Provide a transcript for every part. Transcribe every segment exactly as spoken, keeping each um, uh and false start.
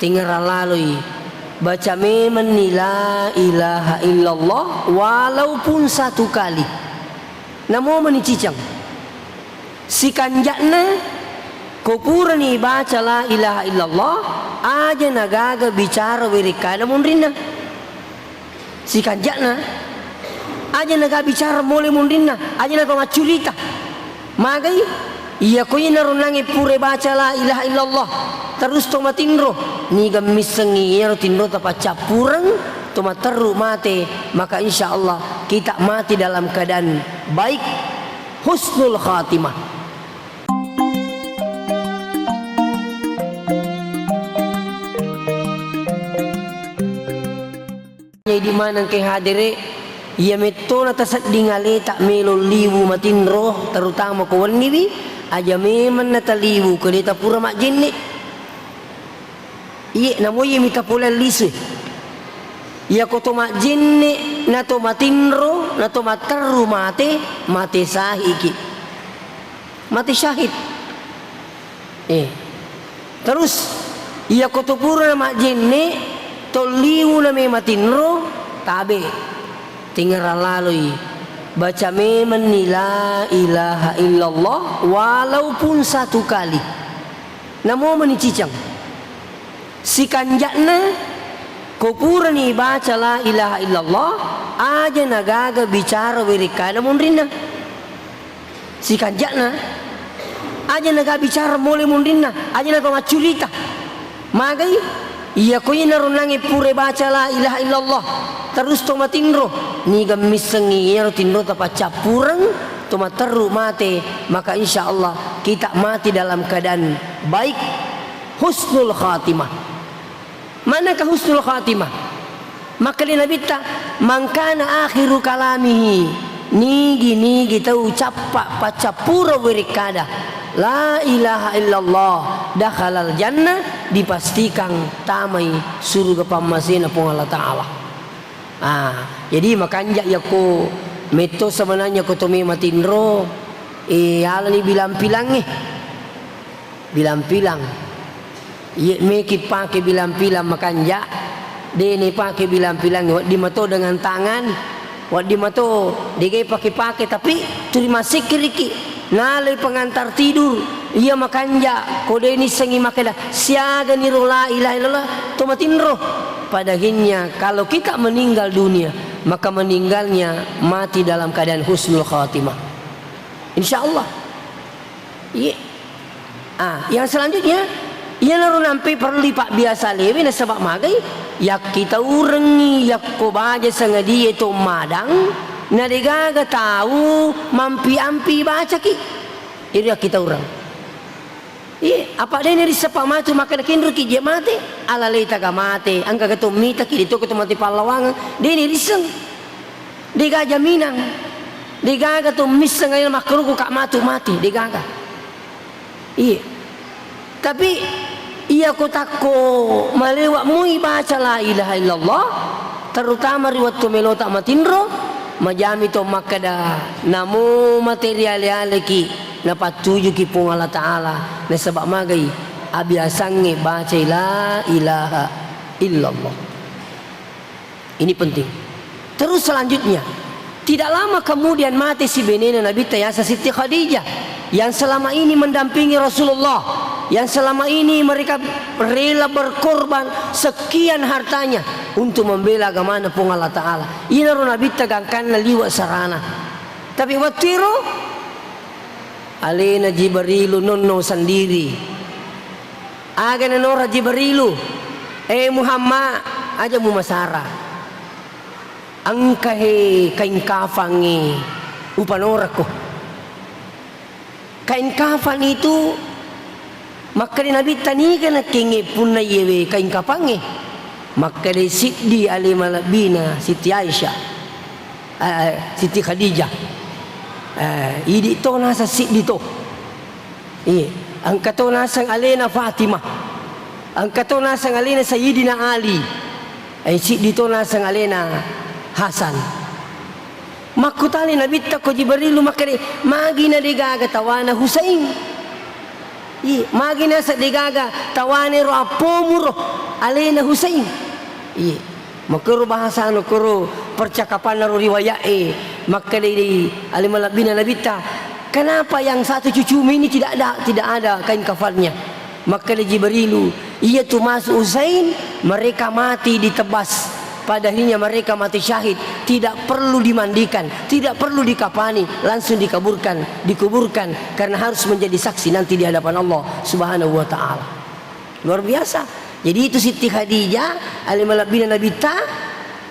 Tengngerang laloi, baca memenni la ilaha illallah walaupun satu kali. Namo meni ciceng. Sikanja'na, ko purani baca la ilaha illallah, aja nagaga bicara werekkada munrinna. Sikanja'na, aja naga bicara mole munrinna, aja naga maccurita. Magai? Iya ko inaro nange pura baca la ilaha illallah, terus to matinro, niga missengngi iyaro tinrota paccappureng, to matterru mate, maka insya Allah kita mati dalam keadaan baik, husnul khatimah. Jadi maneng ke hadere, iya mettona tasedding aleta melo liwu matinro, terutama ko wenniwi, aja memang nataliwu ko deta pura majjenne. Iye, namo iye mita pole lisu. Iya ko to majjenne, na to matinro, na to matterru mate, mate sahiki. Mate syahid. Eh. Terus, iya ko to pura na majjenne, tolliwu na me matinro, tabe. Tengngerang laloi. Baca memenni la ilaha illallah walaupun satu kali. Namo meni ciceng. Sikanja'na, ko purani baca la ilaha illallah, aja nagaga bicara werekkada munrinna. Sikanja'na, aja naga bicara mole munrinna, aja naga maccurita. Magai? Iya ko inaro nange pura baca la ilaha illallah, terus to matinro, niga missengngi iyaro tinrota paccappureng, to matterru mate, maka insya Allah kita mati dalam keadaan baik, husnul khatimah. Manakah husnul khatimah? Makkeda Nabitta, "Man kana akhiru kalamihi," nigi-nigi tau cappa paccappura werekkada, "La ilaha illallah," dakhalal jannah, dipastikan tamai suruga pammasena Puang Allah Ta'ala. Ah, jadi makanja yakko metto sebenarnya ko to me matinro, eh, alani bilang-pilangnge. Bilang-pilang. Iye meki pake bilang-pilang makanja, de ni pake bilang-pilang, wedding mato dengan tangan, wedding mato degai pake-pake, tapi tuli massikkiriki. Nalai pengantar tidur, iya makanja, ko de nissengi makkeda, siaga niro la ilaha illallah, to matinro. Pada akhirnya, kalau kita meninggal dunia, maka meninggalnya mati dalam keadaan husnul khatimah. Insya Allah. Iye. Ah, yang selanjutnya, iyanaro nampe perlu dipabbiasa lewe nasaba magai, yakkitaurengngi yakko baja sangadie to madang, na degaga tau mampi-ampi bacaki. Iri yakkitaureng. Iye, apa deni risseng pamatu makkeda kinroki je mate, ala letaga mate, engkaga to mitaki, de to ko to mate pallawangeng, deni risseng. Degaga jaminang. Degaga to misseng aja makkaruku ka matu mate, degaga. Iye. Tapi iya ko takko malewa mui baca la ilaha illallah, terutama ri wettu melota matinro, majami to makkeda, namo mate riale-aleki napattujuki Puang Allah Ta'ala, nasaba magai abiasangnge bacai la ilaha illallah. Ini penting. Terus selanjutnya, tidak lama kemudian mate si benena Nabitta yaseng Siti Khadijah yang selama ini mendampingi Rasulullah, yang selama ini mereka rela berkorban sekian hartanya untuk membela agamana Puang Allah Ta'ala. Inaro Nabitta gangkanna liwe' sarana. Tapi wettu iro, alena Jibrilu nonno sendiri. Aga nanora Jibrilu, "Eh Muhammad, aja mumasara. Engka he kain kafangnge upanorako." Kain kafan itu, makkeda Nabitta, "Niga nakkengnge punna iyewe kain kafangnge?" Makkeda siddi ale malebbina Siti Aisyah. Eh, Siti Khadijah. Eh, idi to naseng siddi to. Iye, engka to naseng alena Fatimah. Engka to naseng alena Sayyidina Ali. Eh, siddi to naseng alena Hasan. Makkutani Nabitta ko Jibrilu makkeda, "Magi na degaga tawana Husain?" Iye, magi naseng degaga tawane ro appomu ro alena Husain. Iye. Makkoro bahasana koro percakapanna ro riwaya'e, makkeda di ale malebbina Nabitta, "Kenapa yang satu cucumu ini tidak ada, tidak ada kain kafannya?" Makkeda Jibrilu, "Iya tu masuk Husain, mereka mati ditebas. Pada akhirnya mereka mati syahid, tidak perlu dimandikan, tidak perlu dikafani, langsung dikaburkan, dikuburkan karena harus menjadi saksi nanti di hadapan Allah Subhanahu wa Ta'ala." Luar biasa. Jadi itu Siti Khadijah, ale malebbina Nabitta,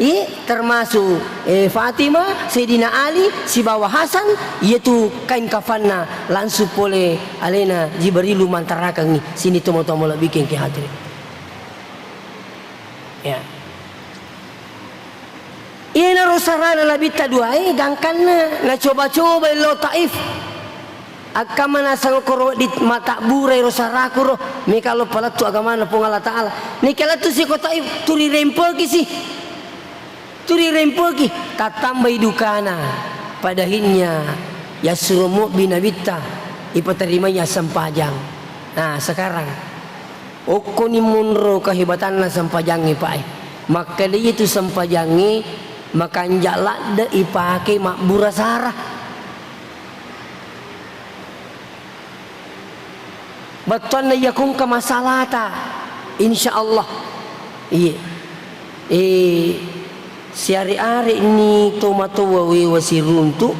i, termasuk, eh, Fatimah, Sayyidina Ali, sibawa Hasan, iyatu kain kafanna langsung pole alena Jibrilu mantarakengngi sini tomatoa malebbiku engkae hadere. Ya. Iyanaro sarana Nabitta duae, gangkanna nacoba-cobai lao Taif. Akkamma naseng okkoro wedding matabburai ro saraku ro, meka lo palettu agamana Puang Allah Ta'ala. Neka lettu si ko Taif, tuli rempeki si. Tuli rempeki, tattambai dukana. Pada akhirnya, yassuro mobbi Nabitta, ipaterimai assempajang. Nah, sekarang, okkoni monro kehebatanna sempajangnge, Pak, eh. Makkeda iyatu sempajangnge makanja' ladde' ipake mabbura sara. Bettuanna iya ko engka masalata, insya Allah. Iye. Eh, siare-are'ni tomatoa wewa siruntu'.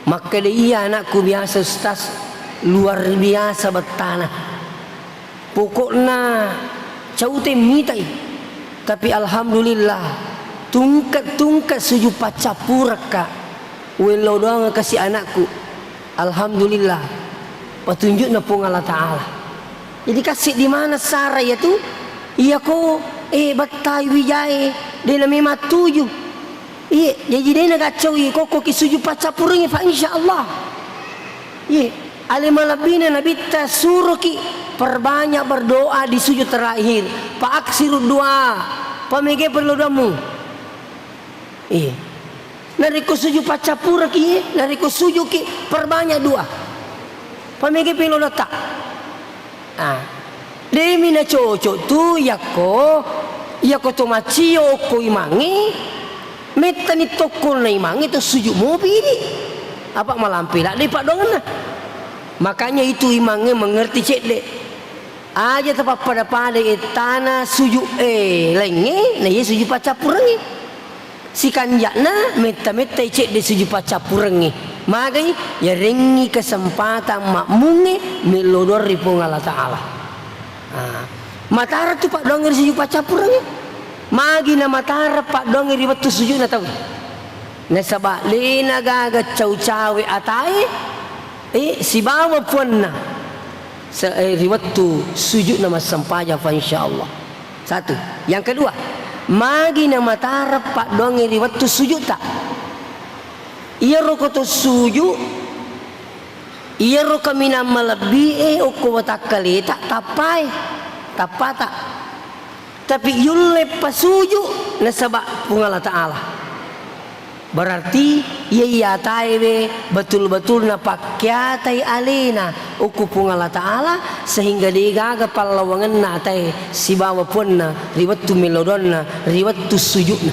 Makkeda, "Iya anakku biasa, Ustaz, luar biasa bettana. Pokokna caute mitai. Tapi alhamdulillah, tungke-tungke sujud paccappurekka. Wellau doangekka si anakku. Alhamdulillah, patunjukna Puang Allah Ta'ala." Jadi, kassiddi maneng sara iyatu, iyako, eh, bettai wijae, de' na memang tuju. Iye, jaji de' nagaccau i kokkoki sujud paccappurengngi, fa insya Allah. Iye, ale malebbina Nabitta suroki perbanyak berdoa di sujud terakhir. Fa aksiru doa. Pamegai pelo doammu. Iye. Narekko sujud paccappurengki, iye, narekko sujudki perbanyak doa. Pamegai pelo doatta. Ah. De'mi nacocok tu yakko, yakko to maccio okko imangnge, mettani tokkolna imangnge to sujud mopi idi. Apa malampe ladde paddoangenna. Makanya itu imangnge mengerti cedde. Aja tapappada-pada ettana sujud e laingnge, na iya sujud paccappurengnge. Sikanja'na metta-mettai cedde sujud paccappurengnge. Magai? Yarengngi kesempatan makmungnge mello doang ri Puang Allah Ta'ala. Ah, matara tu paddoangnge ri sujud paccappurengnge. Magi na matara paddoangnge ri wettu sujudna tau. Nasaba lena gaga cau-cawe atae, eh, sibawa puanna. Se-, eh, ri wettu sujudna massempajang, fa insya Allah. Satu. Yang kedua, magi na matara paddoangnge ri wettu sujudta. Iyaro ko to suju, iyaro kaminang malebbi e okko watakkaleta tappai, tappata. Tapi yulle pasuju nasaba Puang Allah Ta'ala. Berarti iya, iya ataewe betul-betul napakkeatai alena okko Puang Allah Ta'ala, sehingga degaga pallawangenna atae sibawa puanna ri wettu mello doanna, ri wettu sujudna.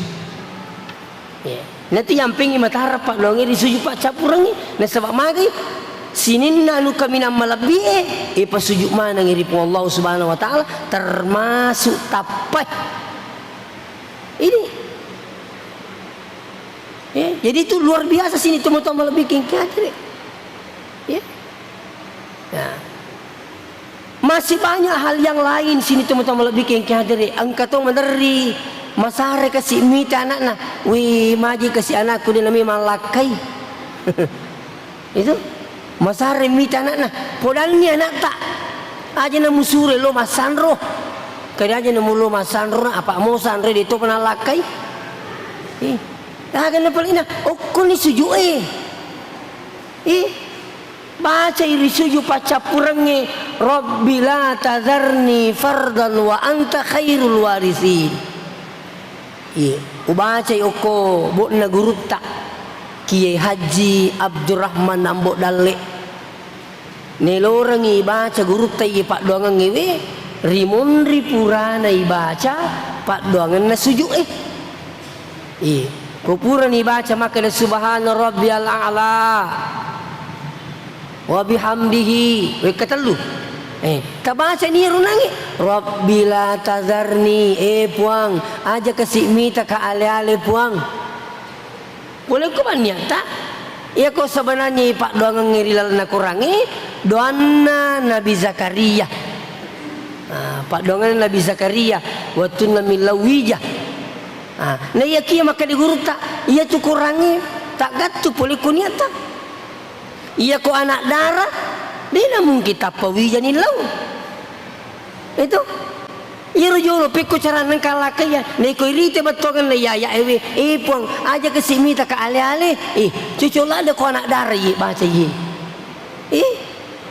Iya. Natu yampingngi matara paddoangnge ri sujud paccappurengnge, nasaba magai sininna anu kaminang malebbi e, e pasuju manengngi ri Puang Allah Subhanahu wa Ta'ala, termasuk tappai. Ini. Ya, jadi itu luar biasa sini tomatoa malebbi engkae hadere. Ya. Nah. Masih banyak hal yang lain sini tomatoa malebbi engkae hadere. Engka to maderri masare kasi mita anakna. Wih, maji kasi anakku de' nami mallakkai. Itu masare mita anakna. Podanni anakta. Aja namusure lo massanro. Kade aja namulo massanro na apa mo sanre de' to panallakkai. Ih. Aga napalina okkoni sujud e. Ih. Bacai ri sujud paccappurengnge, "Rabbi la tadzarni fardan wa anta khairul waritsin." Iye, ubacai okko bo'na gurutta, Kiai Haji Abdurrahman Ambo Dalle. Nelorengngi ibaca gurutta iye paddoangengngewe, rimonri purana ibaca paddoangenna suju'e. Iye, ko purani ibaca makkeda, "Subhana rabbiyal a'la wa bihamdihi," wekka tellu. Eh, tabacani iyaro nangnge, "Rabbi la tazarni," eh Puang, aja kasi mitaka ale-ale, Puang. Pole ko manniatta, iyako sebenarnya paddoangengnge ri lalenna Korangnge, doanna Nabi Zakaria. Ah, paddoangenna Nabi Zakaria, wettunna millau wija. Ah, na iyakiya makkeda gurutta, iyatu Korangnge taggattu pole ko niatta. Iyako anak dara, de'na mungkin tappa wija nillau. Itu. Iyaro jolo pekko caranna engka lakkaia, naiko irite bettuangenna iyaya ewe, eh Puang, aja kasi mitaka ale-ale, eh, cocok ladde ko anak dara iye baca iye. Eh,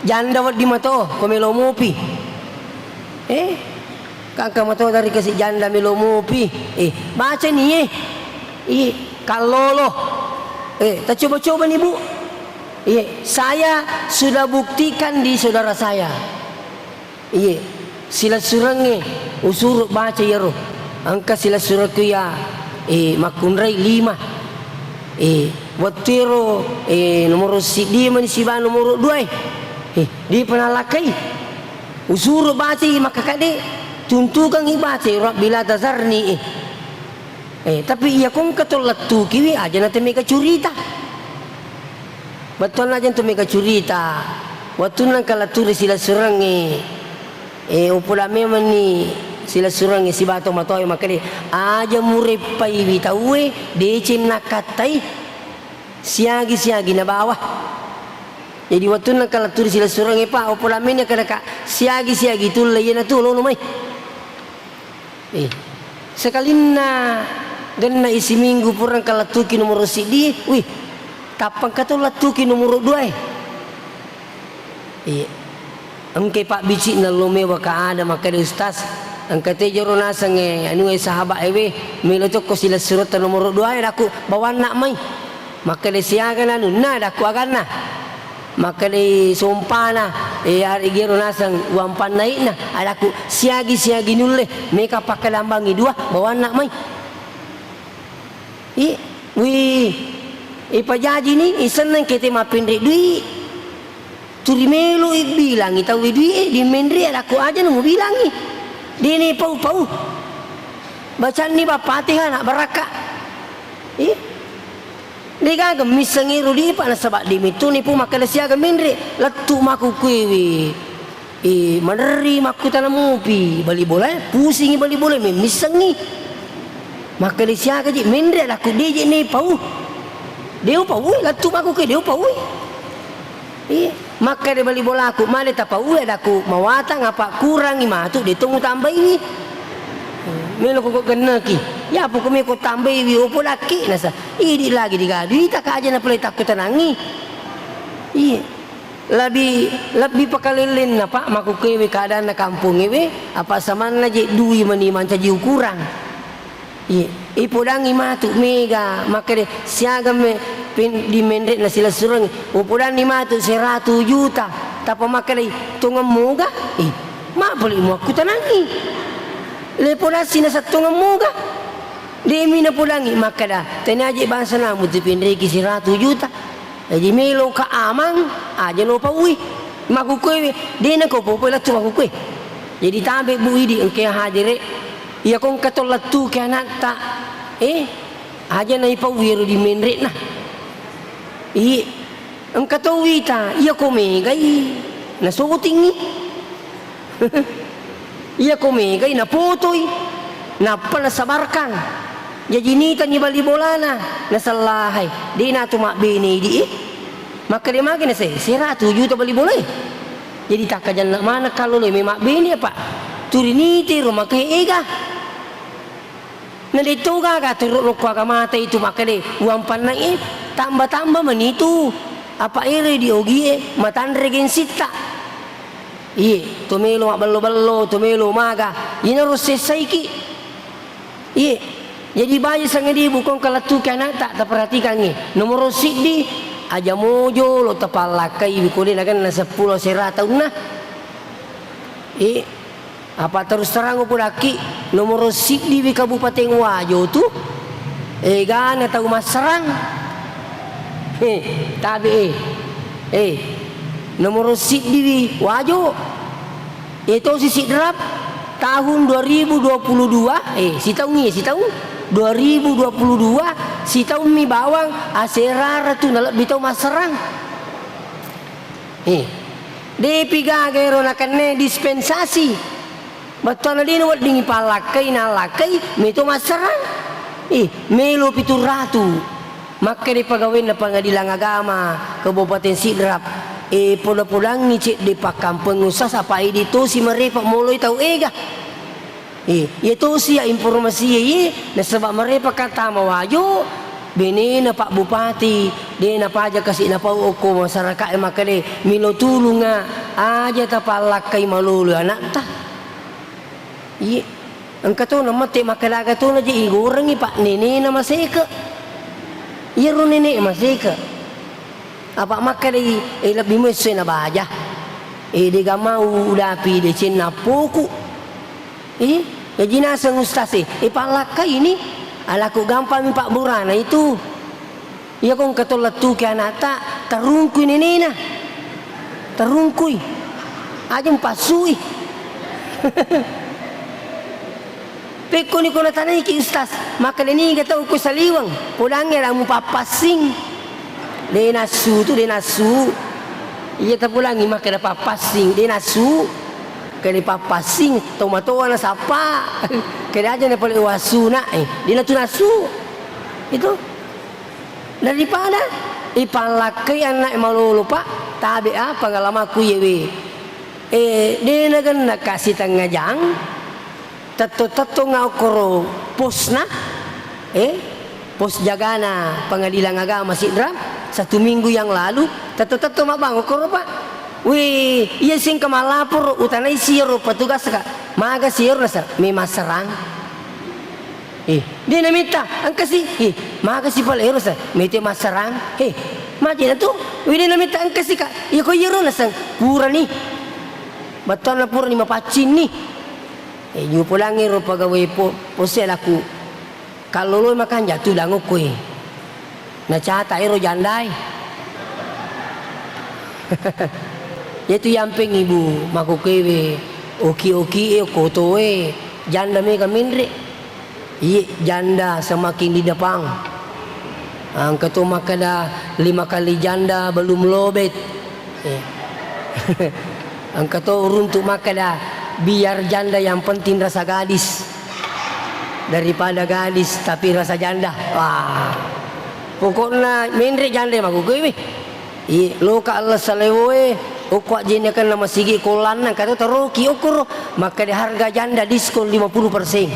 janda wedding mato, ko melo mopi. Eh, kangka mato dari kasi janda melo mopi. Eh, bacani iye. Iye, kallolo. Eh, tacoba-cobani, Bu. Iye, saya sudah buktikan di saudara saya. Iye, silessurengnge usuru baca iyaro. Engka silessurekku iya, eh, makkunrai lima. Eh, wettuero, eh, nomoro siddi mani siba nomoro dua e. Eh, de'pa nalakkai. Usuru bacai makkakade, tuntukangngi bacai Rabbi la tazarni, eh. Eh, tapi iya ko engka to lettukiwi, aja natu mega curita. Bettuanna aja natu mega curita. Wettunna engka lettu ri silessurengnge, eh, upoda memanni silessurengnge siba to matoae makkeda, aja mureppaiwi tauwe, deceng nakkattai, siagi-siagi nabawa. Jadi wettunna engka lettu ri silessurengnge, Pak, upoda meni akkadaka, siagi-siagi tulle iyanatu lono mai. Eh, sekalinna genna isi minggu pura engka lettuki nomoro siddi, wih, tappa engka to lettuki nomoro dua e. Iya. Engkai pabbicikna lo mewa ka ada makkeda, Ustaz, engka te joro naseng e, anu e, sahabat ewe, melo tokko silessuretta nomoro dua e, daku bawanna mai. Makkeda siaga nanunna, daku aganna. Makkedai sompana, e, yaregiro naseng uang pannai'na, adaku, siagi-siagi nulle, meka pakkedambangi dua, bawanna mai. I, wi, ipajajini, isenneng kete mappenre dui. Turi melo ibilangi tau dui e, dimenre, adaku, aja namubilangi. Dene pau-pau. Bacanni bapatiha na barakka. I. Degaga misseng ero dipa nasaba demettoni pu makkeda siaga menre, lettu makkukkuewe. Eh, maderri makkutana mupi bali bola, eh, pusingi bali bola, memmissengi. Makkeda siaga ji menre, adakku deje ne pau. Deo pau, lettu makkukkue deo pau. Iya, makkeda bali bolaku, male tapauwi, adakku, mawatang apa kurangi matu, de to mutambaiwi. Melo ko genneki. Ya apa ko meko tambaiwi, opo dakki nasa. Idi lagi digadui, tak aja na pole takkutanangi. Iya. Lebbi, lebbi pakalellenna, Pak, makkukkuewe keadaanna kampongngewe, apa samanna je dui mani mancaji ukurang. Iye, ipodangngi matu mega, makkeda, siaga me-, pen-, di menre'na silessureng, upodanni matu seratu juta, tappa makkedai, tongeng moga? Ih, mapoli muakkutanangngi. Le podassi naseng tongeng moga? Demi napodangngi, makkeda, tania je bangsa namu tu penreki seratu juta. Jaji meloka amang, aja lo pauwi. Makkukkuewe, de nako popo lettu makkukkue. Jadi tabe bu idi engka hadere. Iya ko engka to lettuki anatta, eh, aja naipauwi ero di menre'na. Iye, engka to wita, iya ko megai, nasotingi. Iya ko megai, napotoi, nappa nasabarkang. Jaji nitani bali bolana, nasellahai. De natu mabbene idi, eh. Makkeda magi nase, seratu juta bali bolae. Jadi takkajanna maneng kalloloe, me mabbene apa? Turi nitiro maka ega. Na de to gaga turu lokko aga mata itu makkeda uang pannai, tambah-tambah mani tu. Apa ere di ogie, matanre gensitta. Iye, to melo mabbello-bello, to melo maga, inaro sessaiki. Iye, jadi bayi sangadi bukong kalettuki anakta, taperhatikangngi. Nomoro siddi, Aja mojo lo tapallakkai wi ko de nagenna seppulo asera taunna. Eh, apa terus terang upodakki, nomoro siddi wi Kabupaten Wajo tu, egana tau masserang. Eh, tabe, eh. Eh, nomoro siddi wi Wajo. Iyatosi Sidrap tahun dua ribu dua puluh dua, eh, sitaung iya, sitaung dua ribu dua puluh dua, sitaummi bawang aserara tu nalebbi tau masserang. Eh, depi gaga ero nakenna dispensasi. Bettuanna de naweddingi pallakkai, nallakkai, meto masserang. Eh, melo pitu ratu. Makkeda pegawénna Pengadilan Agama Kabupaten Sidrap, eh, poda-podangngi cedde pakkampeng ustaz, apa idi tosi marepa moloi tau ega. Eh, iya tosi ya informasi iya, iya, nasaba marepa ka tama Wajo, benena Pak Bupati, de napaja kasi napau okko masyarakat e makkeda, melo tulunga, aja tapallakkai malolo anakta. Iye, engka to namette makkeda aga tona je igorengngi, Pak, nenena maseke. Iyaro nene maseke. Apa makkedai, eh, lebbi muesso na baja. Eh, dega mau udapi decenna poku. Eh, jaji naseng ustaz e, eh, pallakkaini. Alako gampang mi pabburana itu. Iyako engka to lettuki anakta, tarungkui nenena. Tarungkui. Aja mpassui. Pekkoni ko natanaiki ustaz, makkeda niga tau ko saliweng, podangnge la mupappassing. De nassu tu, de nassu. Iya tapodangngi makkeda pappassing, de nassu. Kede pappassing, tomatoa nasappa. Kede aja na pole wassuna, eh, de natu nassu. Itu. Daripada ipallakkai ana'e malolo, Pak, tabe a pengalamakku iyewe. Eh, de nagenna ka sitengnga jang, tetto-tettonga okkoro posna, eh, pos jagana Pengadilan Agama Sidrap, satu minggu yang lalu, tetto-tetto mabbang okkoro, Pak. Wih, iya sengka malaporo, utanai siyaro petugas ka, maga siyaro nasa, memang serang. Eh, de namitta, engkasi. Eh, magasi pale ero sa, mete massarang. Eh, majena tu, wede namitta engkasi ka. Iya ko iyaro naseng, purani. Battuanna purani mapaccinni. Eh, jupolangngi ro pegawai po-, pose laku. Kalloloi makanja tu dangokko e. Nacata ero jandae. Iyatu yampeng ibu makokewe, oki-oki e, kotoe, janda mega menre. Iye, janda semakin di depan. Engka to makkeda lima kali janda belum lobet. Eh. Engka to uruntu makkeda biar janda yang penting rasa gadis. Daripada gadis tapi rasa janda. Wah. Pokokna menre janda makkukue. Iye, loka Allah salewoe, okko ajjennekenna masigi kollanna, engka to taroki okkoro, makkeda harga janda diskon lima puluh persen.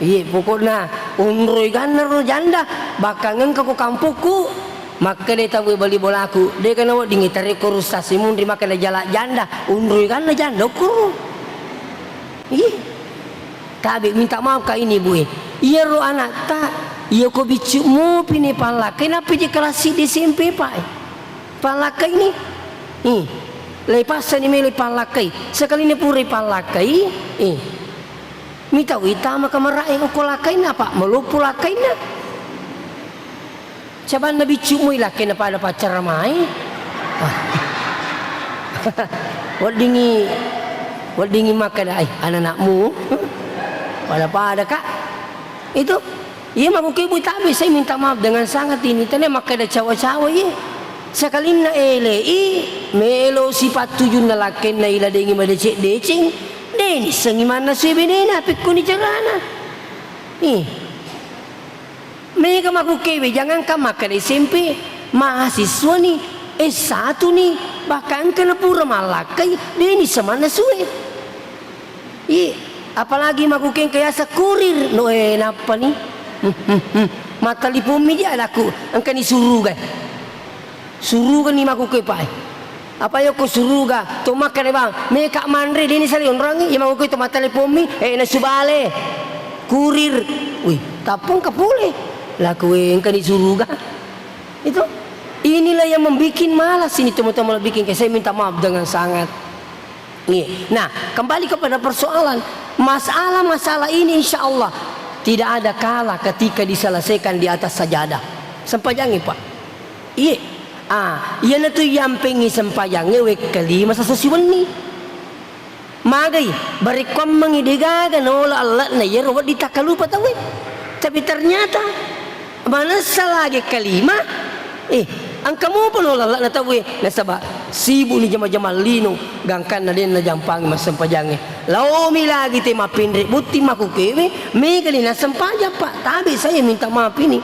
Iye, pokokna onroi ganna ro janda, bahkan engka ko kampokku, makkeda tau bali bolaku, dega naweddingi tarekko russa simunri makkeda jala janda, onroi ganna janda okkoro. Iye. Tabe minta maaf ka ini, Bu, e. Iyaro anakta, iya ko biccu mopi ni pallakkai, nappi je kelas siddi S M P, Pak, e. Pallakkai ni. Ih. Lai passani melo pallakkai. Sekali ni pura pallakkai, ih. Mitau itama kamara e ko lakkainna, Pak, maloppo lakkainna. Cabanna biccu mui lakkena pada paccaramae. Ah. Weddingi, weddingi makkeda, "Ai, ananakmu?" Pada-pada, Kak. Itu, iya makkukue bui tabe, saya minta maaf dengan sangat ini. Tania makkeda cawa-cawa, iya. Sakalinna elei, melo sipattujunna lakkenna iladengi madeceng-deceng. Deni sengi manna sue benena, pekkoni carana. Ih. Mega makkukkewe, jangankan makkeda S M P, mahasiswa ni, S satu ni, bahkan engka na pura mallakkai, deni semanna sue. Ih, apalagi makkukeng kayasa kurir, no, eh, nappa ni. Hmm, hmm, hmm. Mattalipommi ja laku, engka ni suruga. Surugani makkukue, Pak, e. Apa yokko suruga, to makkeda bang, meka manre, deni sale onrangi, iya makkukue to mattalipommi, eh, nasu bale. Kurir. Wih, tappong ka pole. Laku, eh, engkani suruga. Itu, inilah yang membuat malas ini teman-teman, bikin saya minta maaf dengan sangat. Nih, nah, kembali kepada persoalan. Masalah-masalah ini insya Allah tidak ada kalah ketika diselesaikan di atas sajadah. Sempajangnge, Pak. Iya. Ah, iyanatu yampengngi sempajangnge wekka lima siesso siwenni. Magai, barekkuammengngi degaga naola alle'na iyaro wedding takkalupa tauwe. Tapi ternyata manessa lagi kalima, eh, engka mopa naola alle'na tauwe, nasaba sibukni jama-jamang lino, gangkanna de'na jampangi massempajangnge. Laomi lagi te mappinre botting makkukewe, megani nassempajang, Pak. Tabe saya minta maaf ini.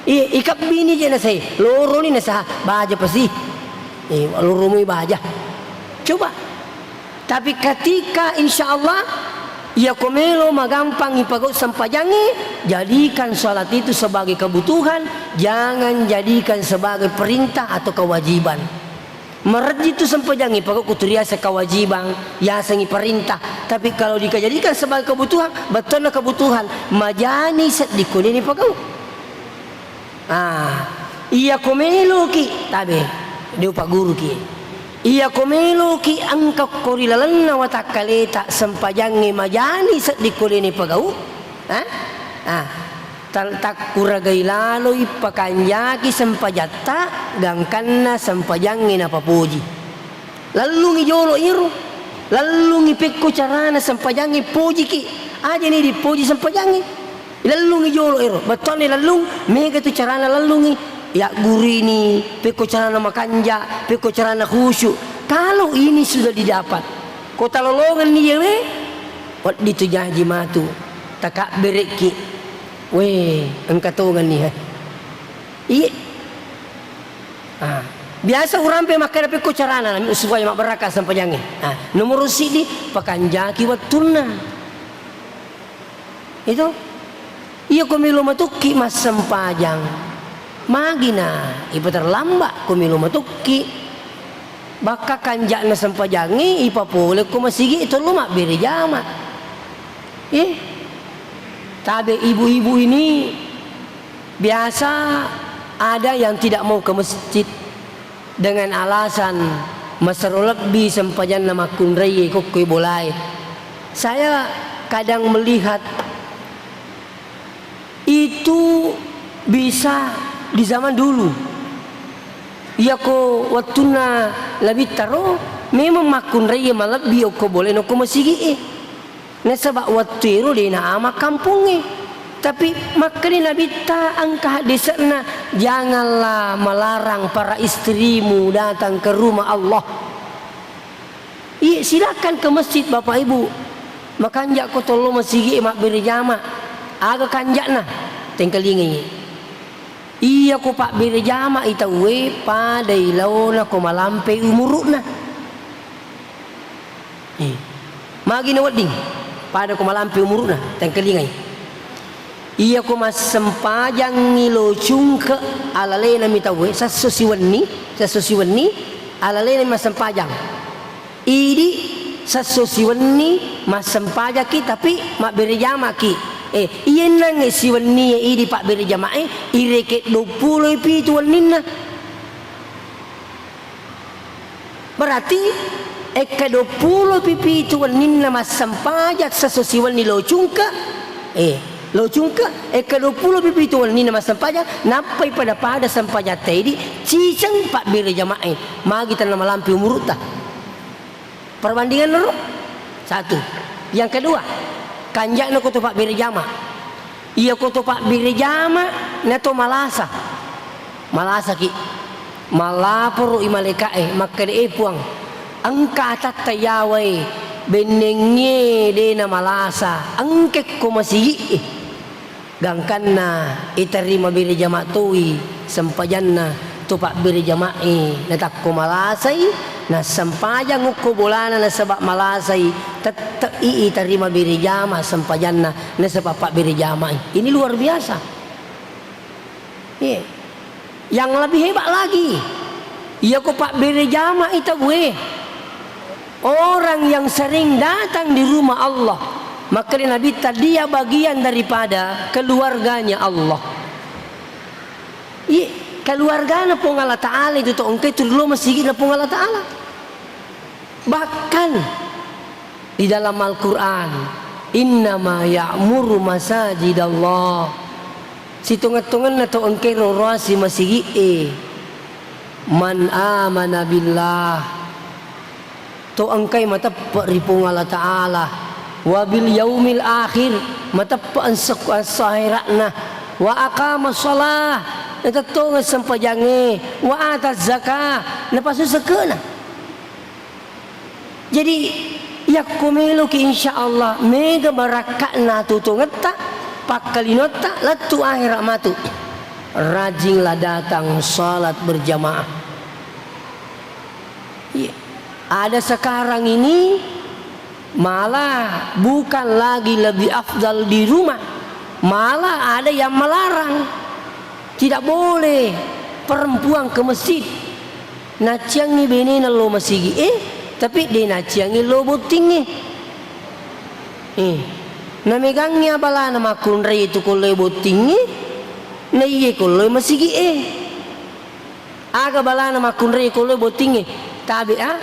Eh, ikabbini je nasai, loroni nasaha, baja pasi. Eh, loromui baja. Coba. Tapi ketika insya Allah, iyako melo magampang ipagau sempajangnge, jadikan salat itu sebagai kebutuhan, jangan jadikan sebagai perintah atau kewajiban. Marejji tu sempajangnge ipagau kuturiasa kewajibang, yasengi perintah. Tapi kalau dikejadikan sebagai kebutuhan, bettuanna kebutuhan, majani seddi kunini pagau. Ah, iyako meloki, tabe, de upagguruki. Iyako meloki engka ko ri lalenna watakkaleta sempajangnge majani seddi ko dene pagau, ah? Ah, tal-, takkuragai laloi pakanjaki sempajatta gangkanna sempajangnge napapoji. Lallungi jolo iyaro, lallungi pekko carana sempajangnge pojiki, ajani dipoji sempajangnge. Lallungi jolo ero, bettuanna lallung, mega tu carana lallungi. Yaggurini, pekko carana makanja, pekko carana khusyuk. Kalau ini sudah didapat, ko talolongenni iyawe, wedding tu jaji matu, takabberekki. Weh, engka tongenni, he. Iye. Ah, biasa urampe makkeda pekko carana, nami supaya mabbarakka sempajangnge. Ah, nomoro siddi, pakanjaki wettunna. Itu. Iya ko melo matukki massempajang. Magina, ipaterlamba ko melo matukki. Bakka kanja'na sempajangnge, ipapole ko masigi, tollo mabbere jama. Eh, tabe ibu-ibu ini biasa ada yang tidak mau ke masjid. Dengan alasan masero lebbi sempajanna makkunraie kokkoi bolae. Saya kadang melihat itu bisa di zaman dulu. Iyako wettunna Nabitta ro, memang makkunraie malebbi okko bolae nokko masigi'e. Nasaba wettu ero de naama kampongnge. Tapi makkeda Nabitta engka haddese'na, "Janganlah melarang para istrimu datang ke rumah Allah." Iya, silakan ke masjid, Bapak Ibu. Makanja ko tollo masigi mabbere jama. Aga kanja'na? Tengkalingai. Iya ko pabbere jama'i tauwe, padai laona ko malampe umuru'na. Eh. Magi na wedding? Pada ko malampe umuru'na, tengkalingai. Iya ko massempajangngi lo cungke, alalenami tauwe, sesso siwenni, sesso siwenni, alalenami massempajang. Idi sesso siwenni massempajaki, tapi mabbere jamaki. Eh, iyennangnge siwennie idi pabbere jamae, ireke duappulo pitu wenninna. Berarti, ekka duappulo pitu wenninna massempajang sesso siwenni lo cungke, eh, lo cungke, ekka duappulo pitu wenninna massempajang, nappai pada-pada sempajatta idi, ciceng pabbere jamae, magi tenna malampe umuru'ta. Perbandinganna ro? Satu. Yang kedua, kanja'na ko to pabbere jama. Iya ko to pabbere jama, na to malasa. Malasaki. Malaporo i malaeka'e, makkeda, "Eh, Puang, engka atatta yawae, bennengnge de na malasa, engke ko masigi'e." Gangkanna itarima bere jama toi sempajanna to pabbere jamae, natakko malasai, nassempajang okko bolana nasaba malasai, tette i itarima bere jama sempajanna nasaba pabbere jamai. Ini luar biasa. Iya. Yang lebih hebat lagi, iya ko pabbere jama'i tauwe. Orang yang sering datang di rumah Allah, makkeda Nabitta, dia bagian daripada keluarganya Allah. Iya. Keluargana Puang Allah Ta'ala itu to engkai tuli lao masigi'na Puang Allah Ta'ala. Bahkan di dalam Al-Quran, "Innama ya'muru masajidallah." Sitongeng-tongenna to engkai roroasi masigi'e, man amana billah, to engkai mateppe' ri Puang Allah Ta'ala, wa bil yaumil akhir, mateppe' esso-, esso ahera'na, wa aqama shalah, natettongeng sempajangnge, wa ata zakah, napassu sekke'na. Jadi, yakko meloki, insya Allah, mega barakka'na tutungetta, pakkalinotta, lettu ahera matu. Rajinlah datang salat berjamaah. Iya. Ada sekarang ini malah bukan lagi lebih afdal di rumah, malah ada yang melarang. Tidak boleh perempuan ke masjid. Naciangi benena lo masigi, eh, tapi de naciangi lo bottingnge. Eh, namegangi abalana makkunrai itu ko lo bottingnge, na iye ko lo masigi, eh. Aga balana makkunrai ko lo bottingnge? Tabe, ah?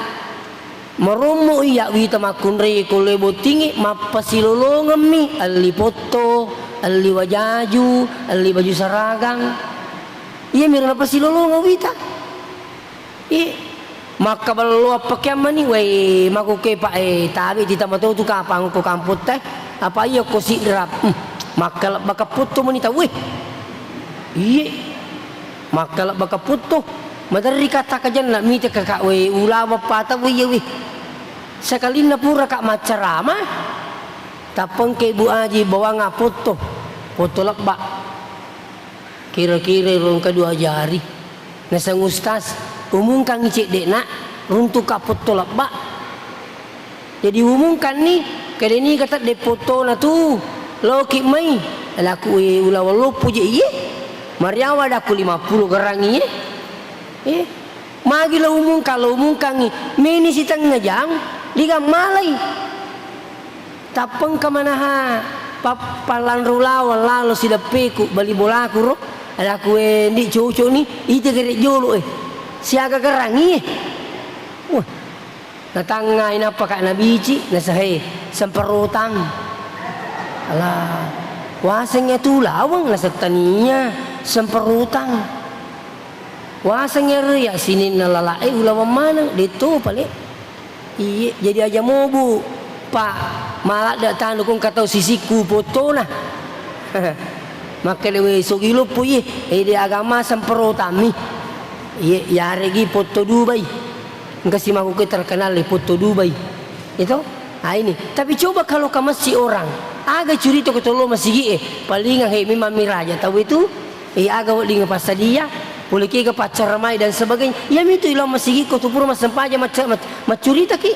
Marommo iya wita makkunrai ko lo bottingnge, mappasilolongemmi, elli potto, elli wajaju, elli baju saragang. Iya miro napasilolongeng wita. Eh, makkaballo appakeammani, wai, makuke pa, eh, tabe tita matotu kapang ko kampotta, eh. Apa iya ko sidrap, hmm, makkalebba kaputto mani tau, eh. Iye. Makkalebba kaputto, maderri kata kajenna mite kakak we ulaweng pata we iye we. Sekalinna pura kak maccarama, tappengke Bu Aji bawang apotto, potto lebba. Kira-kira rongka dua jari. Naseng ustaz, umungkangi cedde'na, runtu kak potto lebba. Jadi umumkanni, kedeni kata de potona tu, loki mai, laku, eh, ulaweng loppo je iye, mariawa daku lima puluh gerangi, eh. Eh, magi lo umumkan, lo umumkangi, meni sitengnga jang, digammalai. Tappengka manaha, pa-, pallanro ulaweng lalo sideppeku, bali bolaku ro, laku, eh, ndi cocok ni, ite gere jolo, eh, siaga gerangi, eh. Wah, Natangngai nappa kak nabici, nasahe, semperotang. Alah, wasengnge tu ulaweng, nasettania, semperotang. Wasengnge ria sininna lala'e ulaweng maneng, detto pale. Iye, jadi aja mobu, Pak, maladde tanu kong katau sisikku potona. Makkeda we sogi loppo iye, ede agama semperotammi. Iye, yaregi potto Dubai. Engka simakkuke terkenal le Potto Dubai. Itu? Ah, ini. Tapi coba kalau ke masjid orang, aga curita ko tolo masigi, eh, palingang he memang miraja tahu itu, eh, aga wedding passadia, pole kega paccaramai dan sebagainya. Iya mitu ilang masigi ko tu pura massempajang macca-, mac-, maccuritaki.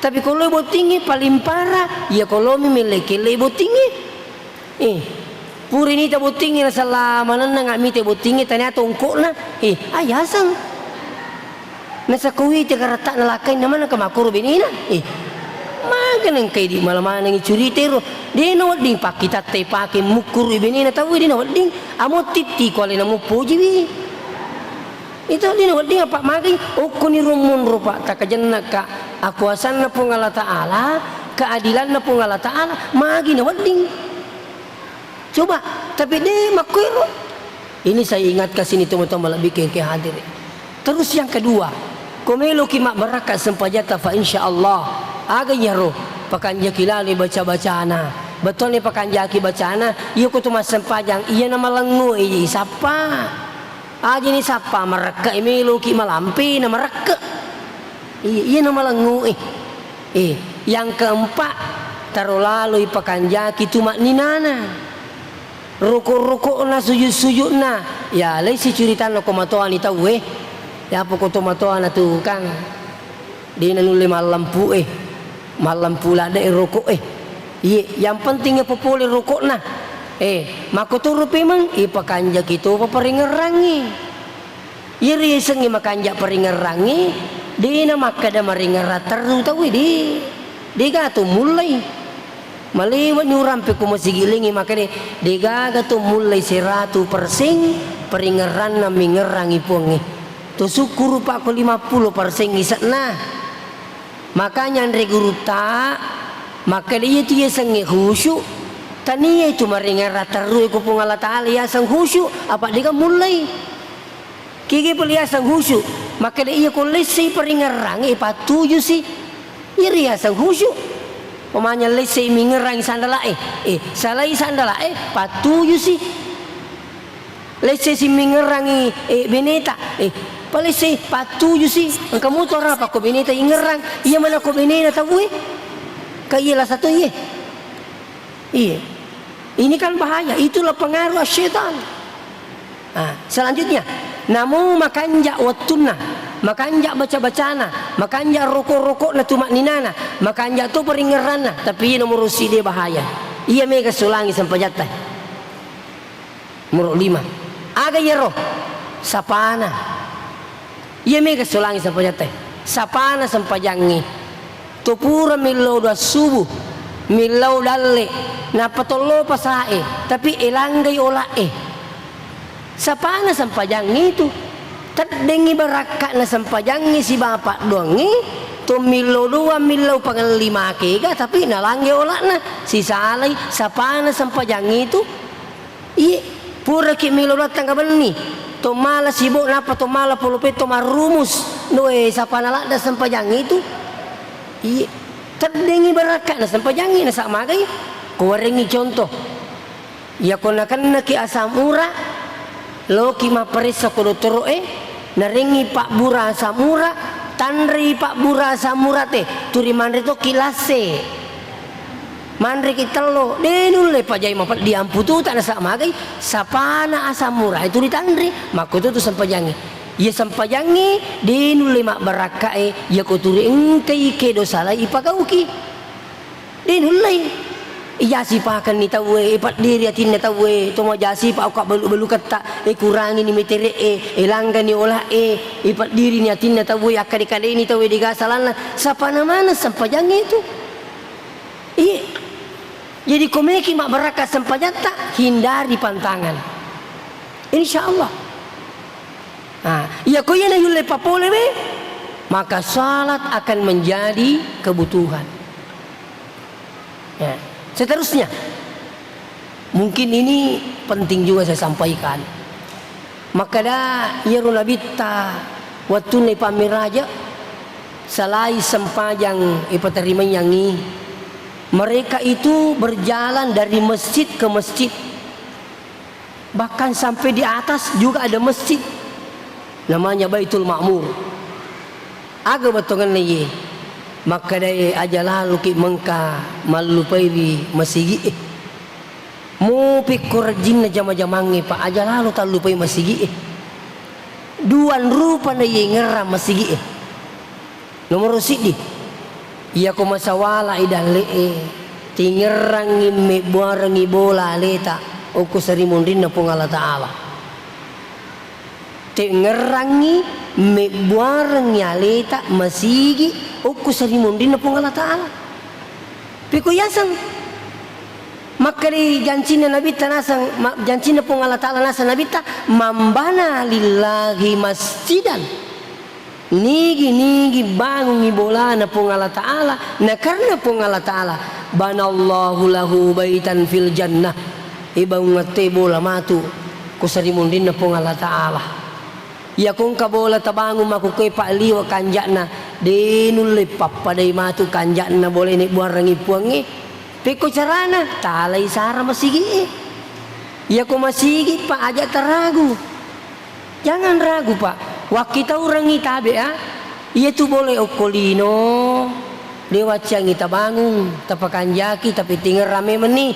Tapi ko lo bottingi paling parah, iya ko lo mi melle-kelle bottingi. Eh, pura nita bottingnge nasala manenneng mite bottingnge tania tongko'na. Eh, ayaseng. Nasakko wite karatta'na lakkainna maneng ka makkoro benena. Eh, maga nengka idi mala manengi curita ero. De nawedding pakkitatta ipake mukkuru benena tauwe de nawedding. Amo titti ko alena mupojiwi. Itu de nawedding apa magai okkoni ro monro, Pak, takajenna ka akuasanna Puang Allah Ta'ala, keadilanna Puang Allah Ta'ala, magi nawedding. Coba, tapi de makkuero. Ini saya ingatkan sini teman-teman lebih ke, ke hadir. Terus yang kedua, ko meloki mabbarakka sempajatta fa insya Allah, aga iyaro pakanjaki lalo baca-bacana. Bettuanna pakanjaki bacana, iya ko tu massempajang, iya na malengngo, iya isappa. Ajini sappa marekke, meloki malampe na marekke. Iya, iya na malengngu, eh. Eh, yang keempat, taro laloi pakanjaki tu makninana. Roko-rokokna, sujud-sujudna. Ya, laisi curitanna ko matoani tau, eh. Ya, apa ko to matoana tu, Kang? De nanulle mallempu, eh. Mallempu ladde rokok, eh. Iye, yang penting ya popole rokokna. Eh, makkotoro pemeng, eh, pakanjaki topa paringerrangi. Iyaro yasengnge makanja paringerrangi, de na makkeda maringerrang terru tauwe, de. Dega to mullei. Malewa ni urampe ko masigi lengi makkeda, degaga to mullei seratu perseng Paringerranna mingerrangi Puangnge. To sukkuru' pa ko lima puluh persen ise'na. Makanya anre gurutta, makkeda iya tu yasengnge khusyuk, tania itu maringerrang terru ko Puang Allah Ta'ala yaseng khusyuk, apa' dega mullai. Kege pole yaseng khusyuk, makkeda iya ko lessei paringerrangi, pattuju si. Iyaro yaseng khusyuk. Pamanya lessei mingerrangi sandala'e, eh, salai sandala'e, pattuju si. Lesse si mingerrangi, eh, beneta, eh, palesse pattuju si, engka moto arapa ko beneta ingerrang, iya mana ko benena tauwe, ka iya lasa to iye. Iye. Ini kan bahaya, itulah pengaruh syaitan. Ah, selanjutnya, namu makanja' wettunna, makanja' baca-bacana, makanja' roko'-roko'na tumakninana, makanja' to paringerranna, tapi iya nomoro siddi bahaya. Iya mega solangi sempajatta. Nomoro lima. Aga iyaro? Sapana. Iya mega solangi sempajatta. Sapana sempajangnge. To pura millau dua subuh, millau dalle, nappa tollo pasae, tapi elanggai ola'e. Sapana sempajangnge itu. Teddengngi barakka'na sempajangnge sibawa paddoangnge, to millau doang millau pangelli makega, tapi nalanggai ola'na, sisalai sapana sempajangnge itu. Iye, puraki melo lattang benni, to mala sibo, nappa to mala polope, to marrumus, noe sapana ladda sempajangnge itu. Iye, teddengngi barakka'na sempajangnge, nasa magai, ko warengngi contoh. Iyako nakennaki asam ura, loki mapparessa ko dottoro'e, narengngi pabbura asam ura, tanrei pabbura asam ura te, turi manre tokki lasse. Manreki tello, de nulle pajai mapeddi ampututa nasa magai, sapana asam urae tu ritanre, makkototu sempajangnge. Iya sempajangnge, de nulle mabbarakkae, iyako turi engkai kedo salai ipagauki. De nullei. Ijasipakenni tauwe, ipeddiri atinna tauwe, to majasipa okka belu-beluketta, e kurangini metere'e, e langgani ola'e, ipeddirini atinna tauwe, akkade-kadeni tauwe dega salanna, sapana maneng sempajangnge itu. Iye. Jadi, ko meki mabbarakka sempajatta, hindari pantangan. Insya Allah. Nah, iya ko iya na yulle papole we, maka salat akan menjadi kebutuhan. Ya. Seterusnya, mungkin ini penting juga saya sampaikan. Makkeda iyaro nabitta wettunna ipammiraja, salai sempajang ipaterimaiyangngi, mereka itu berjalan dari masjid ke masjid, bahkan sampai di atas juga ada masjid, namanya Baitul Ma'mur. Aga bettuangenna iye? Makkedae aja laloki mengka mallupaiwi masigi'e. Mupikko rejjinna jama-jamangnge, Pak, aja lalo tallupai masigi'e. Duang rupa na iye ngerrang masigi'e. Nomoro siddi, iyako masawala i dalle'e, tingerrangngi mebbuarengngi bola aleta okko sarimunrinna Puang Allah Ta'ala. Tengngerangngi mebbuarengngi aleta masigi okko sarimunrinna Puang Allah Ta'ala. Pekko yaseng makkeda jancinna Nabitta naseng, ma-, jancinna Puang Allah Ta'ala naseng Nabitta, "Man bana lillahi masjidan." Nigi-nigi bangungngi bolana Puang Allah Ta'ala, na karena Puang Allah Ta'ala, "Banallahu lahu baitan fil jannah." Ibangungatte bola matu ko sarimunrinna Puang Allah Ta'ala. Iyako engka bola tabangung makkukkoe, Pak, liwe' kanja'na, de nulle pappadai matu kanja'na bola nebbuarengngi Puangnge. Pekko carana, talai sara masigi'e. Iyako masigi, Pak, aja taragu. Jangan ragu, Pak. Wakkitaurengngi tabe, a. Iyatu bola okko lino, de wacciangngi tabangung, tapakanjaki, tapi tingerrang memenni.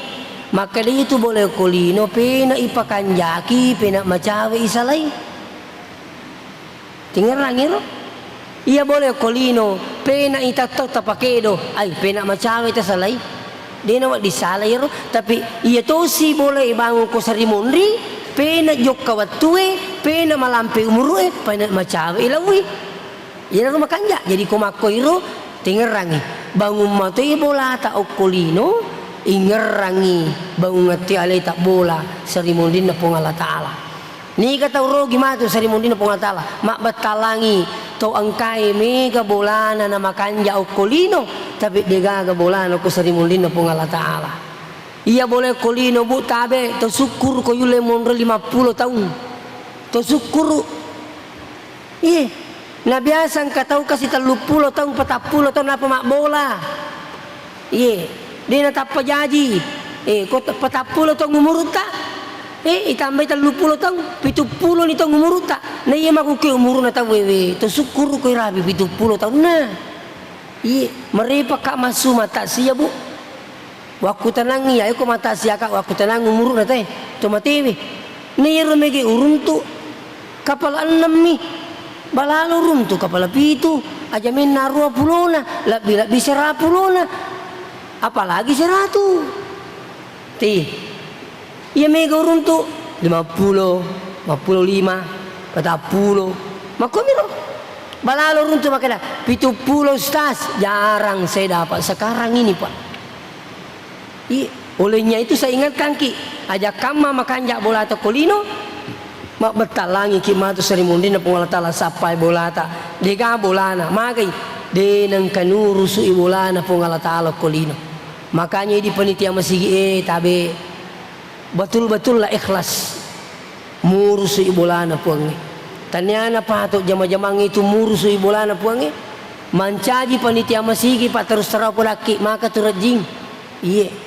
Makkeda iyatu bola okko lino, pena ipakanjaki, pena macawe isalai. Tingerrangngi ro? Iya bola okko lino, pena itattau tapakedo, ai, pena macawe tasalai. De nawedding sala iyaro, tapi iya tosi bola ibangung ko sarimunri, pena jokka wettue, pena malampe umurue, pena macawe ilaui. Iyanaro makanja. Jadi ko makkoiro, tingerrangngi. Bangung matoi bolata okko lino, ingerrangngi bangungette aleta bola sarimunrinna Puang Allah Ta'ala. Niga tau rogi matu sarimunrinna Puang Allah Ta'ala, mabbattalangi tau engkae mega bolana namakanja okko lino, tapi degaga bolana okko sarimunrinna Puang Allah Ta'ala. Iya bola okko lino, Bu, tabe, to sukkuru ko yulle monro lima pulo taung. To sukkuru. Iye, na biasa engka tau kasi telluppulo taung, patappulo taung, napa mabbola. Iye, de natappa jaji. Eh, ko te-, patappulo taung umurutta, eh, itambai telluppulo taung, pituppulo ni taung umurutta. Na iya makuke umuruna tau wewe, to sukkuru ko irabi pituppulo taunna. Iye, merepakka massu mata sia, Bu. Wakkutanangngi, iya ko mata siaka, wakkutanang umuru'na te, to matewe. Niyaro mege uruntu kapala ennemmi, balalo uruntu kapala pitu, aja menna ruapulona, lebbi-lebbi serapulona, apalagi seratu. Ti, iya mega uruntu lima pulo, lima pulo lima, patappulo. Makkomiro. Balalo uruntu makkeda, pitu pulo, Ustaz, jarang saya dapat. Sekarang ini, Pak. I, olehnya itu saya ingatkan ki, aja kamma makanja bolata ko lino, mabbettalangi ki matu sarimunrinna Puang Allah Ta'ala sappai bolata, dega bolana, magai, de nengka nurusu i bolana Puang Allah Ta'ala ko lino. Makanya di panitia masigi, eh, tabe, betul-betul lah ikhlas. Murusui bolana Puangnge. Taniana pato jama-jamang itu murusui bolana Puangnge. Mancaji panitia masigi, Pak, terus terang podakki, maka tu rejjing. Iye.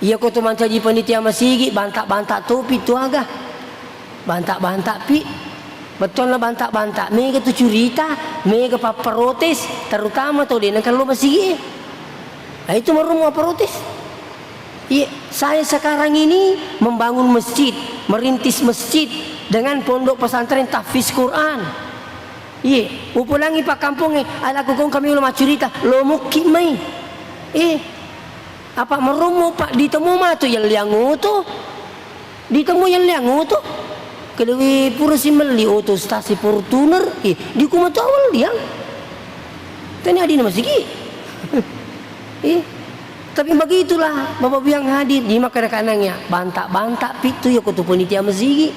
Iya ko tu mancaji panitia masigi, banta-banta topi tu aga. Banta-banta pi. Bettuanna banta-banta, mega tu curita, mega papparotes, terutama to de nengka lo masigi. Nah, itu marummu apparotes. Iya, saya sekarang ini membangun masjid, merintis masjid dengan pondok pesantren tahfiz Quran. Iya, upulangi pak kampongnge, ala kukong kami ulama curita, lo mukki mai. Eh, apa marummu, Pak, ditemu matu yang liang oto? Ditemu yang liang oto? Kelewi pura si melli oto stasi Fortuner, eh, di kuma tu awal liang. Tani adina masigi. Eh, Tapi begitulah, Bapak Biang hadir, di makkeda kanang ya, banta-banta pitu ya kutu panitia masigi.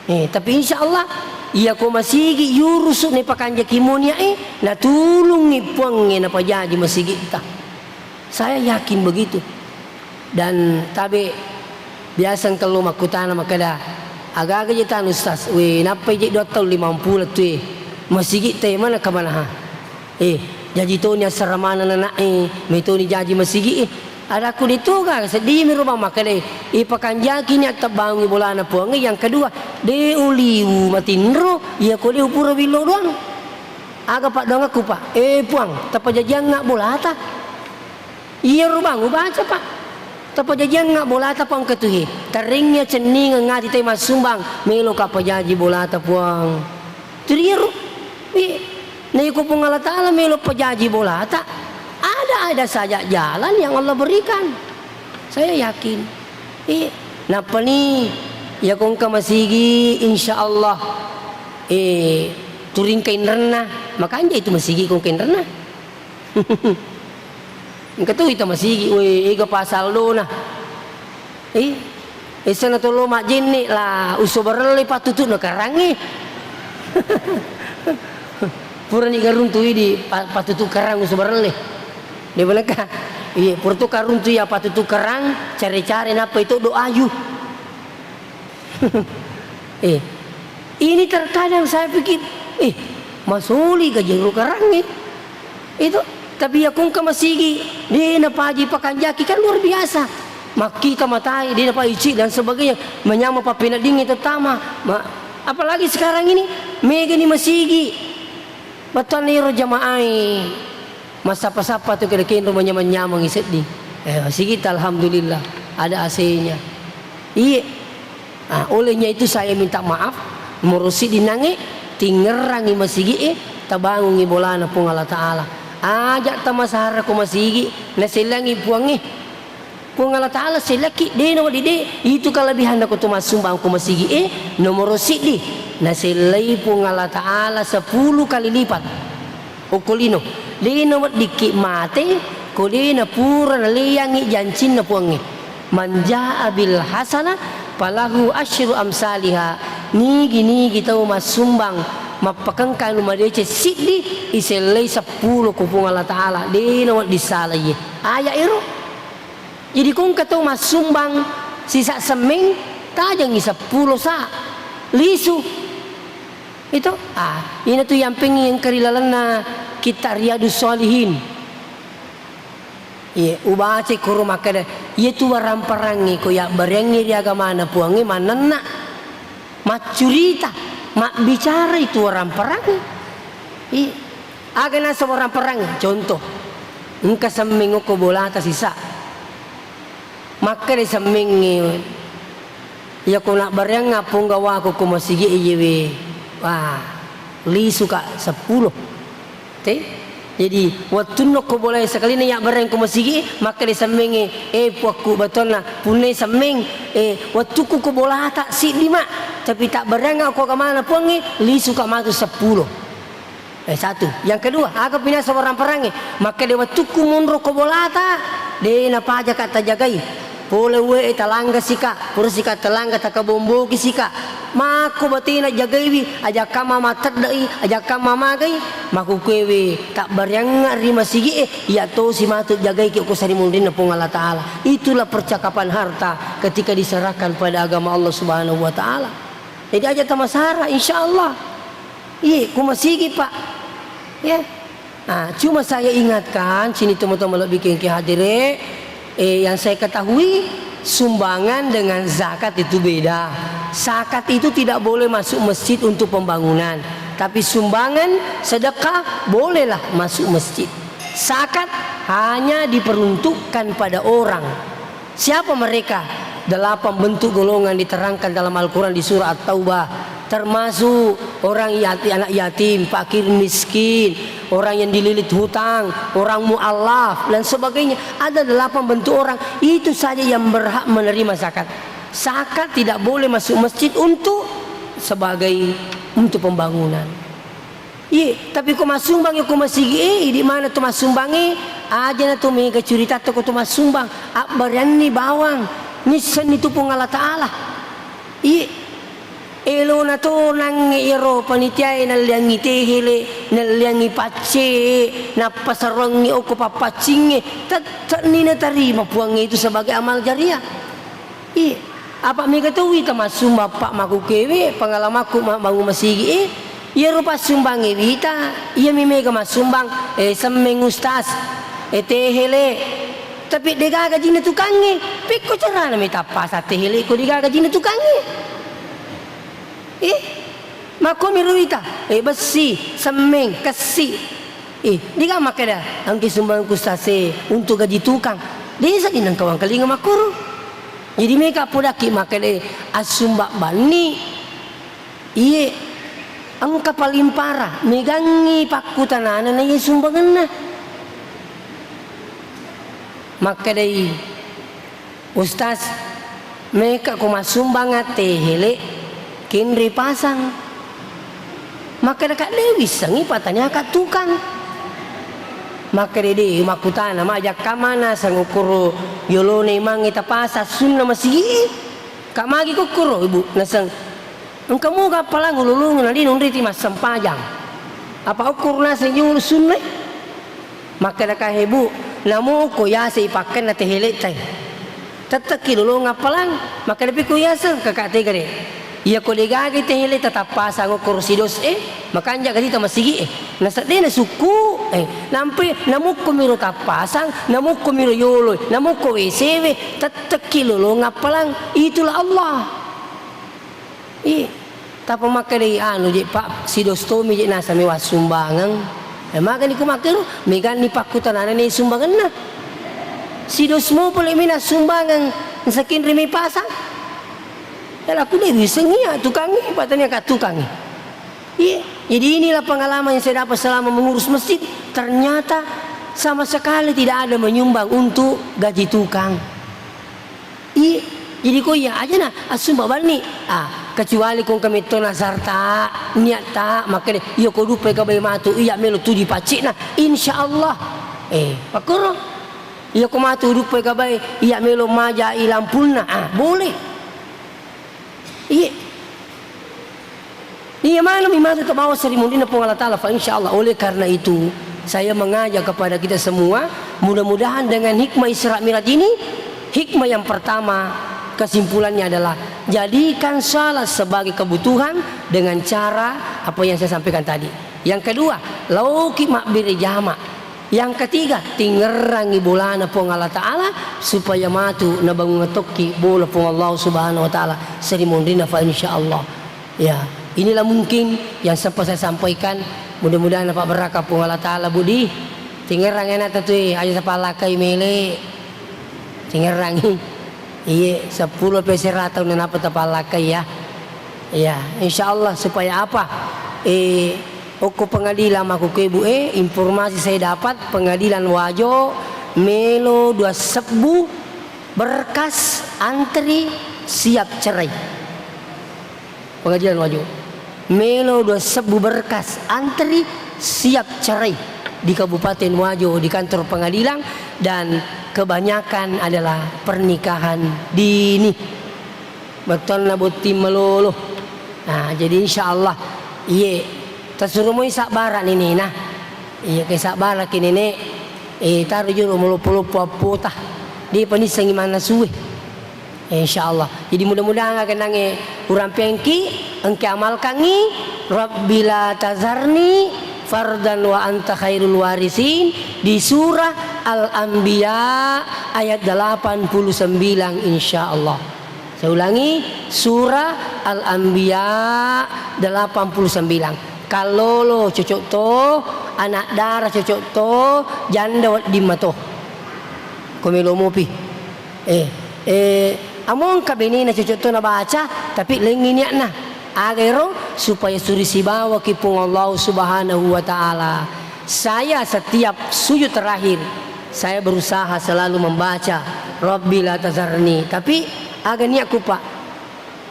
Eh, tapi insya Allah, iya ko masigi yurusu ne pakanjaki monia, eh, natulungi Puangnge napajaji masigitta. Saya yakin begitu. Dan tabe biasa engka lo makkutana makkeda, "Aga-aga je tanu, Ustaz?" We, nappai je dua taung limang pulo tu, eh. Masigitta e mana kamanaha? Eh, jaji toni assaramana nana'e, mai toni jaji masigi e. Adakku de toga, seddimi ro bang makkeda, ipakanjaki ni attabbangungi bolana Puangnge. Yang kedua, de uliwu matinro, iya ko de upura willo doang. Aga paddoangakku, Pak? Eh, Puang, tapajajiangnga bolata. Iyaro bang ubaca, Pak. Tapajajiangnga bolata, Puang, engka tu he. Tarengngi acenningeng ati tai massumbang, meloka pajaji bolata, Puang. Tu riyaro. Wi, na iko Puang Allah Ta'ala melo pajaji bolata, ada-ada saja jalan yang Allah berikan. Saya yakin. Eh, nappani, iya ko engka masigi, insya Allah, eh, turing kainrenna, makanja itu masigi ko kainrenna. Engka tu ita masigi, we, ega pasal dona. Eh, esana tolo majjenne la usobarelle pattutu'na karangnge. Purani garuntu idi pa-, pattutu karang usobarelle. De beneka. Iya, pura tu karuntu ya pattutu karang, care-care nappa itu do ayu. Eh, ini terkadang saya pikir, eh, masoli ga jero karangnge. Itu, tapi ya kongka masigi, de napaji pakanjaki kan luar biasa. Makkita matai, de napaji dan sebagainya, menyama pappeneddingnge terutama. Ma-, apalagi sekarang ini, mega ni masigi. Bettuanna ero jamaah e. Massappa-sappa tu kira-kira manyameng-nyamengi sedding. Eh, masigita alhamdulillah, ada A C-nya. Iye. Ah, olehnya itu saya minta maaf, morosi dinange, tingerangi masigi e, tabangungi bolana Puang Allah Ta'ala. Aja tamasara ko masigi, nasellangi Puangnge. Puang Allah Ta'ala sellaki, de nawedding de, itu kelebihanna ko tu massumbang ko masigi e, nomoro siddi, nasellai Puang Allah Ta'ala sepuluh kali lipat. Okko lino, de naweddikki mate, ko de napura naleangi jancinna Puangnge. Man jaa bil hasanah, Falahu asyru amsaliha, nigi-nigi tau massumbang mappakengka anu madeceng siddi, isellei seppulo ko Puang Allah Ta'ala, de' nawedding sala iye. Aya' ero. Jadi ko engka tau massumbang sisa semmeng, tajengngi seppulo sa', lisu. Itu, ah, ina tu yampeng engka ri lalenna kitta' Riyadus Shalihin. Iye, ubacai koro makkeda, iye tu waramparangnge ko yabbareangngi ri agamana Puangnge mannenna, maccurita, mabbicara itu waramparangnge. Iye. Aga naseng waramparangnge? Contoh, engka semmeng okko bolata sisa. Makkeda semmengnge, iyako nabbareangnga ponggawaku ko masigi iyewe, wah, lisuka seppulo. Te? Jadi, wettunna ko bolae sakalina yabbareang ko masigi, makkeda semmengnge, eh, puakku batonna, punnai semmeng, eh, wettukku ko bolata siddi ma, tapi tabbareangnga ko agamana Puangnge, lisuka matu seppulo. Eh, satu. Yang kedua, aga pinaseng waramparangnge? Makkeda wettukku monro ko bolata, de' napajaka tajagai. Pole uwe' talangga sika, pura sika talangga takabomboki sika. Makko batena jagaiwi, ajakka mama tedde'i, ajakka mama gai, makkukewe tabbareangnga ri masigi e, iya tosi matu jagaiki ko sarimunrinna Puang Allah Ta'ala. Itulah percakapan harta ketika diserahkan pada agama Allah Subhanahu wa Ta'ala. Jadi aja tamasara, insya Allah. Iye, ko masigi, Pak. Ya. Ah, cuma saya ingatkan, sini teman-teman lebih kengki hadire, eh, yang saya ketahui, sumbangan dengan zakat itu beda. Zakat itu tidak boleh masuk masjid untuk pembangunan. Tapi sumbangan, sedekah, bolehlah masuk masjid. Zakat hanya diperuntukkan pada orang. Siapa mereka? Delapan bentuk golongan diterangkan dalam Al-Quran di surah At-Taubah, termasuk orang yati-, anak yatim, fakir miskin, orang yang dililit hutang, orang mu'alaf, dan sebagainya. Ada delapan bentuk orang, itu saja yang berhak menerima zakat. Zakat tidak boleh masuk masjid untuk sebagai, untuk pembangunan. Iye, tapi ko massumbang ko masigi e, idi mana tu massumbang e, aja na tu mega curita tu ko tu massumbang, abbareanni bawang, nissenni tu Puang Allah Ta'ala. Iye, elona to nangnge iyaro panitia e nalliangi tehele, nalliangi pacce e, nappa sarongngi okko pappaccingnge, tette'ni natarima Puang itu sebagai amal jariah. Iye, apa mega to wita massumbang, Pak, makkukewe pengalamakku ma-, bangun masigi e, iyaro passumbangnge wita, iyami mega massumbang, eh, semmeng ustaz, eh, tehele. Tapi degaga jinna tukangnge, pekko carana mi tappasang tehele ko degaga jinna tukangnge. Eh, makkomiro wita, eh, bessi, semmeng, kessi. Eh, degaga makkeda, engka sumbangku ustaz e untuk gaji tukang. De' sadding nengka wangkalinga makkoro. Jadi mega podakki makkeda, eh, assumbang banni. Iye, engka paling parah, megangngi pakkutanana na iye sumbangenna. Makkedai, "Ustaz, meka ko massumbanga tehele, kenre pasang." Makkeda, "Kak, de' wissengngi pataniaka tukang." Makkeda, "De', makkutana majakka mana sangukkuru yolona imangnge tapasang sunna masigi." Kak, magi kukkuro, Ibu, naseng engka moga appalang ululungenna de' nonriti massempajang. Apa ukkuru naseng julu sunna. Makkeda, "Kahe, Bu, namo ko yase ipakkenna tehele'tai. Tettekki lolong appalang." Makkeda, "Piko yaseng, Kakak, tega de'? Iya ko degaga tehele tatappasang ukkuru sidos e, makanja gajita masigi e. Naseddena sukku e, nampe namukko miro tappasang, namukko miro yolo, namukko W C we, tettekki lolong appalang. Itulah Allah." Ih, tappa makkedai anu je, Pak, sidos tomi je nasami wassumbangeng. Eh, magani ku makkero, meganni pakkutanana ne sumbangenna. Sidos mo pole mina sumbangeng, sakinri mi pasang. Ya, aku de' wiseng iya tukangnge, patanya ka tukangnge. Iya, jadi inilah pengalaman yang saya dapat selama mengurus masjid. Ternyata sama sekali tidak ada menyumbang untuk gaji tukang. Iye, jadi ko iya aja na assumba banni. Ah, kecuali ko engka metto nazarta, niatta, makkeda, "Iya ko duppai gabai matu, iya melo tuju paccina, insya Allah." Eh, pakkoro. "Iya ko matu duppai gabai, iya melo majai lampunna." Ah, boleh. Iya. Iya, maneng mi matu tabawa seri munrinna Puang Allah Ta'ala, fa insya Allah. Oleh karena itu, saya mengajak kepada kita semua, mudah-mudahan dengan hikmah Isra Mi'raj ini, hikmah yang pertama, kesimpulannya adalah jadikan salat sebagai kebutuhan dengan cara apa yang saya sampaikan tadi. Yang kedua, laoki mabbere jama. Yang ketiga, tingerrangi bolana Puang Allah Ta'ala supaya matu nabangung tokki bola Puang Allah Subhanahu wa Ta'ala seri munrinna, fa insya Allah. Ya, inilah mungkin yang sempat saya sampaikan. Mudah-mudahan dapat berkah Puang Allah Ta'ala, Budi. Tingerrang enak tu, eh, aja tapallakai mele. Tingerrangi. Iye, seppulo pi sera taung nanapa tapallakai ya. Iya, insya Allah supaya apa? Eh, okko pengadilan makkukue, Bu, eh, informasi saya dapat, pengadilan Wajo melo dua sebbu berkas antri siap cerai. Pengadilan Wajo. Melo dua sebbu berkas antri siap cerai di Kabupaten Wajo, di kantor pengadilan, dan kebanyakan adalah pernikahan dini. Bettuanna botting malolo. Nah, jadi insya Allah, iye, tasuro moi sabbara nenena. Iye, ke sabbara ki nene, eh, taro jolo maloppo-loppo appota. Dia panissengi manasue. Insya Allah. Jadi mudah-mudahan aga nange urampengki, engke amalkangi, Rabbi la tazarni fardan wa anta khairul warisin, di surah Al-Anbiya ayat delapan puluh sembilan, insya Allah. Saya ulangi, surah Al-Anbiya delapan puluh sembilan. Kallolo cocok to, anak dara cocok to, janda wedding mato. Ko melo mopi. Eh, eh, amo engka benena cocok to nabaca, tapi laingngi niatna. Aga ero? Supaya suri sibawaki Puang Allah Subhanahu wa Ta'ala. Saya setiap sujud terakhir, saya berusaha selalu membaca, "Rabbi la tazarni." Tapi aga niatku, Pak?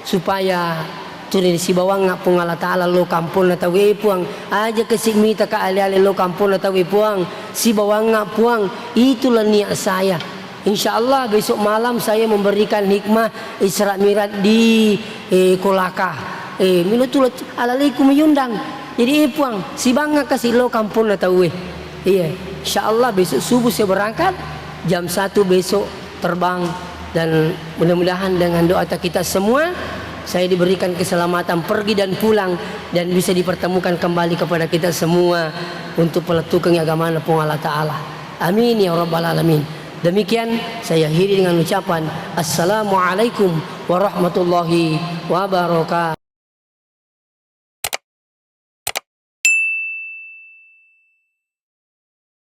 Supaya tuli sibawangnga Puang Allah Ta'ala lo kamponna tauwe, Puang. Aja kasi mitaka ale-ale lo kamponna tauwe, Puang. Sibawangnga, Puang. Itulah niat saya. Insya Allah besok malam saya memberikan hikmah Isra Mi'raj di, eh, Kolaka. Eh, milo tulo alalaiku miundang. Jadi, eh, Puang, sibangnga kasi lo kamponna tauwe. Iya, insya Allah besok subuh saya berangkat, jam satu besok terbang, dan mudah-mudahan dengan doa kita semua, saya diberikan keselamatan pergi dan pulang, dan bisa dipertemukan kembali kepada kita semua untuk pelettukeng agamana Puang Allah Ta'ala. Amin ya rabbal alamin. Demikian saya akhiri dengan ucapan, Assalamualaikum warahmatullahi wabarakatuh.